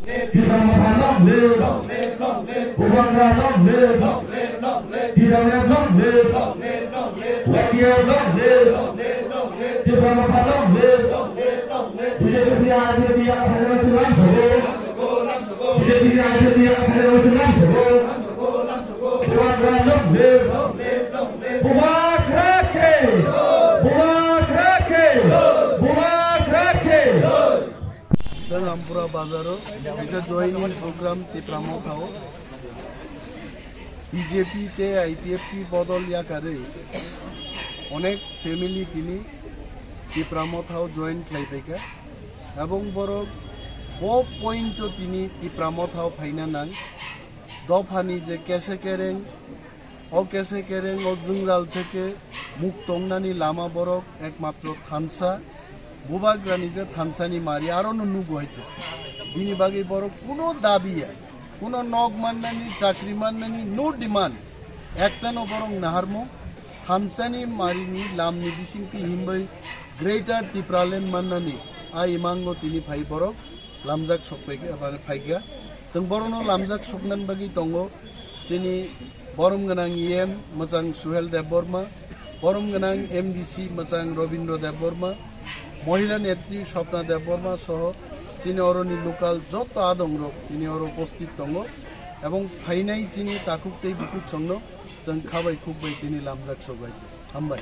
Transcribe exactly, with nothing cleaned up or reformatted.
Tipra Motha long live! Bubagra long live! T W F long live! Y T F long live! Tipra Motha long live! B J P ya, B J P ya, B J P ya, Bubagra long live! Bubagra ke! Bubagra ke! Bubagra ke! Chwng Ampura bazaro kaisa joining program Tipra Mothao B J P tei I P F T bodol yakarwi onek family tini Tipra Mothao join khlai phaikha, ebong borok bo point o tini Tipra Mothao phaina nang. Dophani je kese kereng, o kese kereng o jwngjal theke mukto wngnani lama borok ekmatro thansa, Bubagrani je thansani mari aro no nugo hai je. Bini bagwi borok kuno dabi ya, kuno nok mannani, chakri mannani, no demand. Ekta no borok naharmung, thansani marini lamni bisingtwi himbai Greater Tipraland mannani a imango tini phai borok lamjak sokpaikha, mane phaikha. Chwng borokno lamjak soknani bagwi tongo chini borom gwnang E M mwchang Suhel Debbarma, borom gwnang M D C mwchang Robindra Debbarma, mohila netri Swapna Debbarma soho chini oroni local jotto adongrok tini oro upasthit tongo, ebong phainai chini takhuk tei bukhuk songno chwng khabai khukbai tini lamjak sokbai. Hambai.